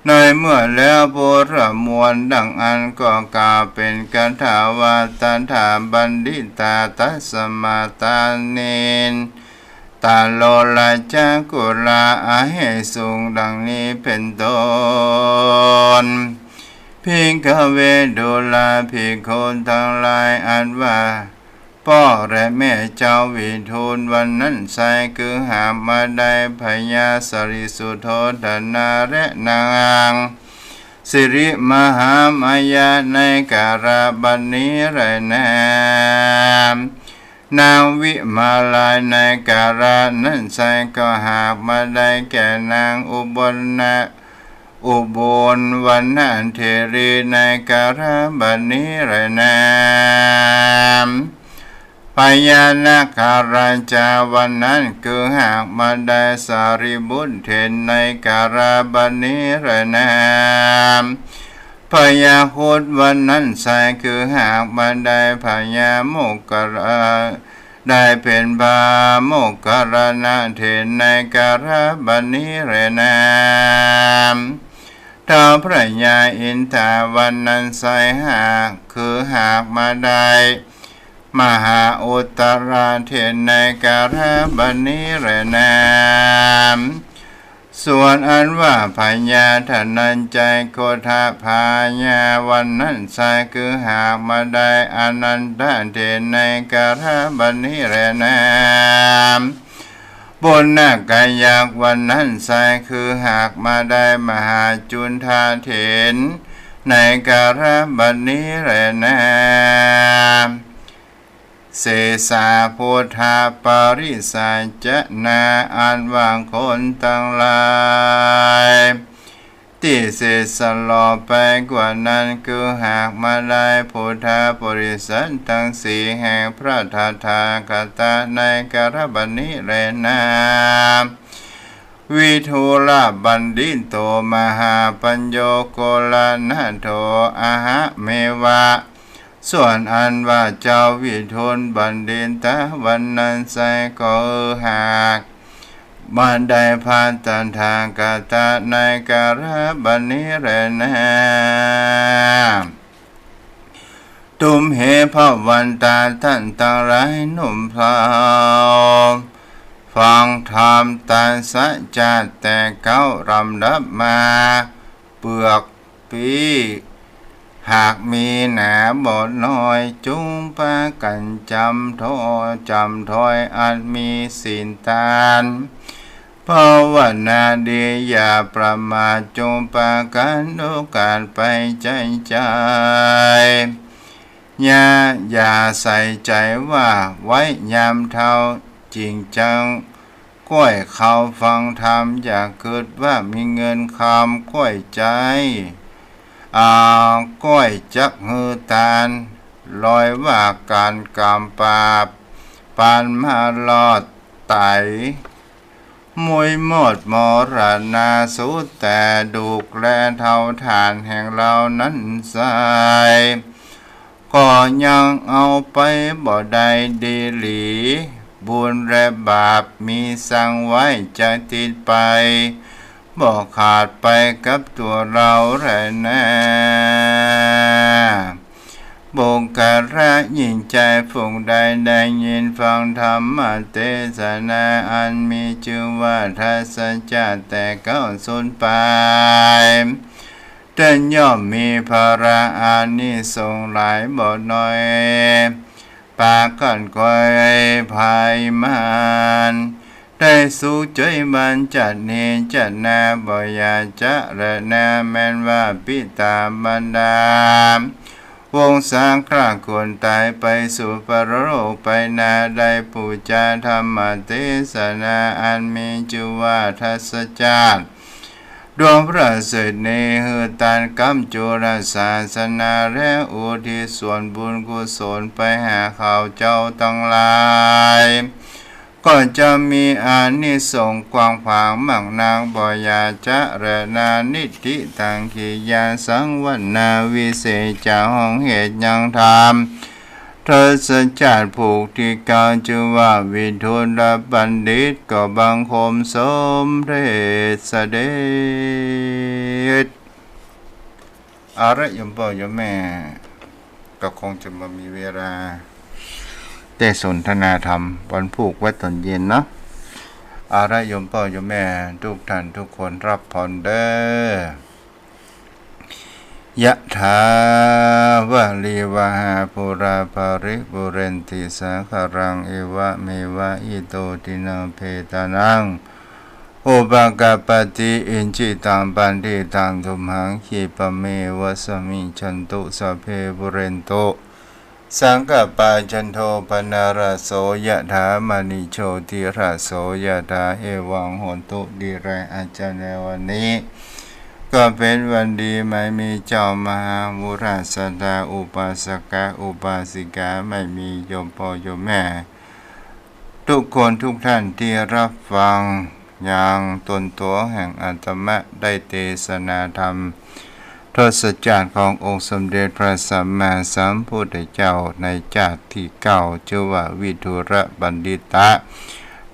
ในเมื่อแล้วพุทธมวลดังอั้นก็กล่าวเป๋นคาถาว่า ตถา บัณฑิตา ตัสมา ตาเน ตาโล ราชกุลา อเหสุง ดังนี้เป๋นต้น ภิกขเว ดูราภิกขุตังหลาย อันว่า ป้อและแม่เจ้าวิทูลวันนั้นไซร้ คือหากมาได้พญาสริสุโธธนาและนางสิริมหามายาในกาลบัดนี้แลนา นางวิมาลาในกาลนั้นไซร้ก็หากมาได้แก่นางอุบลนะ อุบลวรรณเถรีในกาลบัดนี้แลนา พญานาคราชาวันนั้นคือหากมาได้สารีบุตรเถรในกาลบัดนี้แลนา พญาครุฑวันนั้นไซร้คือหากมาได้พญาโมคคัลลา ได้เป๋นพระโมคคัลลานะเถรในกาลบัดนี้แลนา ท้าวพระยาอินทาวันนั้นไซร้หาก คือหากมาได้ มหาอุตตราเถรในกาลบัดนี้แลนา ส ส่วนอันว่าพญาธนัญจัยโกฏฐพาญาวันนั้นไซร้ คือหากมาได้อนันทเถรในกาลบัดนี้แลนา ปุณณกยักษ์วันนั้นไซร้ คือหากมาได้มหาจุฑาเถรในกาลบัดนี้แลนา เสสาพุทธปริสาจนา อันว่าคนตังหลาย ตี้เสร็จสลอไปกว่านั้น คือหากมาได้พุทธบริษัทตังสี่แห่งพระตถาคตในกาลบัดนี้แลนา วิดูรบัณฑิโต มหาปัญโญ โกลนาโถ อะหะเมวะ ส่วนอันว่าเจ้าวิดูรบัณฑิตะวันนั้นไซร้ ก็หากมาได้พระตถาคตในกาลบัดนี้แลนา ตุมเห ภวันตา ท่านตังหลายหนุ่มสาว ฟังธรรมตัสจะแต่เก๊าลำดับมา เปื้อปี้ หากมีหนาบ่น้อย จุ่งปากั๋นจำถ้อย จำถ้อยอันมีศีลตาน ภาวนาดีอย่าประมาท จุ่งปากั๋นโอกาสไปใจ๋ใจ๋ อย่า อย่าใส่ใจ๋ว่าไว้ยามเฒ่า จิ่งจั้งก้อยเข้าฟังธรรม อย่ากึ๊ดว่ามีเงินคำก้อยใจ๊ อ่า ก้อยจักหื้อตาน ลอยว่าก๋านกำปราบ ปานมารอดไต๋ มุยมอดมรณาสูร แต่ดูกแลเฒ่าถ่านแห่งเฮานั้นไซร้ ก็ยังเอาไปบ่ได้ดีหลี บุญและบาปมีสั่งไว้จะติดไป บ่ขาดไปกับตั๋วเฮาแลนา บุคคละหญิงชายผู้ใดได้ยินฟังธรรมเตสนาอันมีจื้อว่าทัสสะจาแต่เก๊าสูญไป เต้นย่อมมีผละอานิสงส์หลายบ่น้อย ปากั๋นคอยไพมาน ได้สุขใจ๋บันจัดนี้จัดนา บ่อย่าจะแลนา แม้นว่าปิตาบรรดา วงศาคณาคนต๋ายไปสู่ปรโลกไปนา ได้ปู๋จาธรรมเตสนาอันมีจื้อว่าทัสสะจา ดวงประเสริฐนี้ หื้อตานกำจุลศาสนา และอุทิศส่วนบุญกุศลไปหาเขาเจ้าตังหลาย ก็จะมีอานิสงส์กว้างขวางมากนัก บ่อย่าจะแลนา นิฏฐิตัง กิริยาสังวรรณา วิเศษจะห้องเหตุยังธรรม ทศจาติผูกตี้เก๊าจื้อว่าวิดูรบัณฑิต ก็บังคมสมเด็จเสด็จ เอาละโยมป้อโยมแม่ ก็คงจะบ่มีเวลาได้สนทนาธรรมวันพูกไว้ต๋อนเย็นเนาะ เอาละโยมป้อโยมแม่ทุกท่านทุกคนรับพรเด้อ ยะถาวะริวะหาปูราปะริปูเรนติสาคะรัง เอวะเมวะอิโตทินังเปตานัง อุปะกัปปะติ อิจฉิตังปัตถิตังตุมหัง ขิปะเมวะสะมิชฌันตุ สัพเพปูเรนตุ สังกัปปา จันโทปะนะระโส ยะถา มะณิโชติระโส ยะถา เอวังโหนตุ ดีแล อาจารย์ ในวันนี้ ก็เป๋นวันดี หมายมีเจ้ามหาบุราษฎา อุปาสกะ อุปาสิกา หมายมีโยมป้อโยมแม่ ทุกคนทุกท่านตี้รับฟัง ยังต้นตั๋วแห่งอาตมาได้เตสนาธรรม ทศจาติขององค์สมเด็จพระสัมมาสัมพุทธเจ้าในจาติตี้เก้า จื้อว่าวิดูรบัณฑิตะ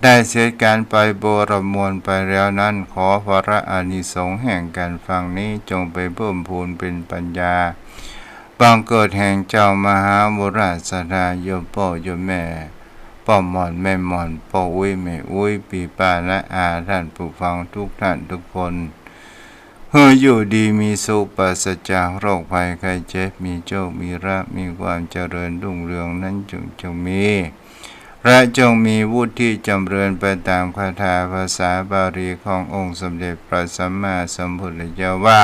ได้เสร็จก๋านไปบรมมวลไปแล้วนั้น ขอผละอานิสงส์แห่งก๋านฟังนี้ จงไปเพิ่มพูนเป๋นปัญญา บังเกิดแห่งเจ้ามหาบุราษฎา โยมป้อโยมแม่ ป้อหม่อนแม่หม่อน ป้ออุ๊ยแม่อุ๊ย ปี้ป้าน้าอา ต้านผู้ฟังกู้ต้านกู้คน หื้ออยู่ดีมีสุข ปราศจากโรคภัยไข้เจ็บ มีโชคมีลาภ มีความเจริญรุ่งเรืองนั้นจง จงมี และจงมีวุฒิจ๋ำเริญไปต๋ามคาถาภาษาบาลีขององค์สมเด็จพระสัมมาสัมพุทธเจ้าว่า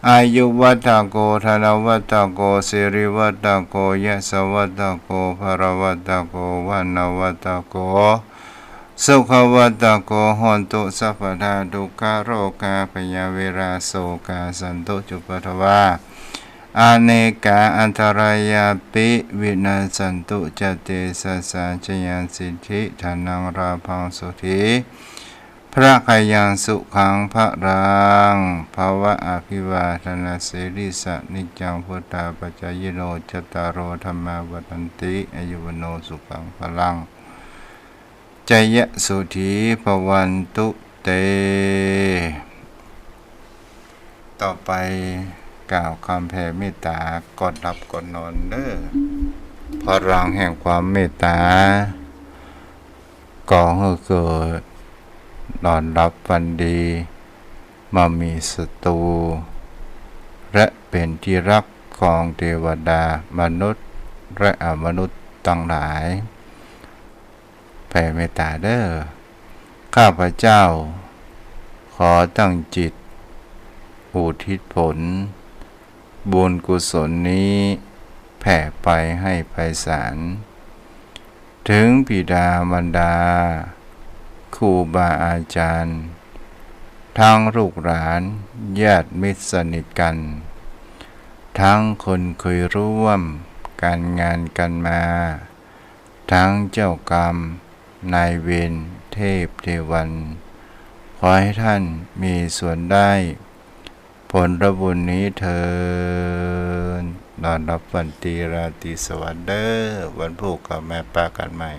อายุวัตโก ธนวัตโก สิริวัตโก ยศวัตโก พลวัตโก วรรณวัตโก สุขวัตโก โหนตุ สัพพดา ทุกขโรคา ภัยเวรา โศกา สันตุ จุปปาทวา อเนกา อันตรายาปิ วินัสสันตุ จะ เตชะสา จะยัง สิทธิ ธนัง ลาภัง โสธี พละกะยัง สุขัง พลัง ภะวะ อภิวาทะนะสีลิสสะ นิจจัง วุฑฒาปะจายิโน จัตตาโร ธัมมา วัฑฒันติ อายุ วัณโณ สุขัง พลัง จะยะ โสธี ภวันตุ เต ต่อไปกล่าวกำแผ่เมตต๋าก่อนหลับก่อนนอนเน่อ พลังแห่งความเมตต๋า ก่อหื้อเกิดนอนหลับฝันดี บ่มีศัตรู และเป๋นตี้ฮักของเตวดา มนุษย์ และอมนุษย์ตังหลาย แผ่เมตต๋าเน่อ ข้าพเจ้าขอตั้งจิตอุทิศผลบุญกุศลนี้แผ่ไปให้ไพศาล เถิงบิดามารดา ครูบาอาจารย์ ตึงลูกหลาน ญาติมิตรสนิทกั๋น ตึงคนเกยร่วมก๋านงานกั๋นมา ตึงเจ้ากรรมนายเวร เทพเทวัน ขอหื้อต้านมีส่วนได้ ผลบุญนี้เถิด นอนหลับฝันดี ราตรีสวัสดิ์เน่อ วันพูกก็มาปะกั๋นใหม่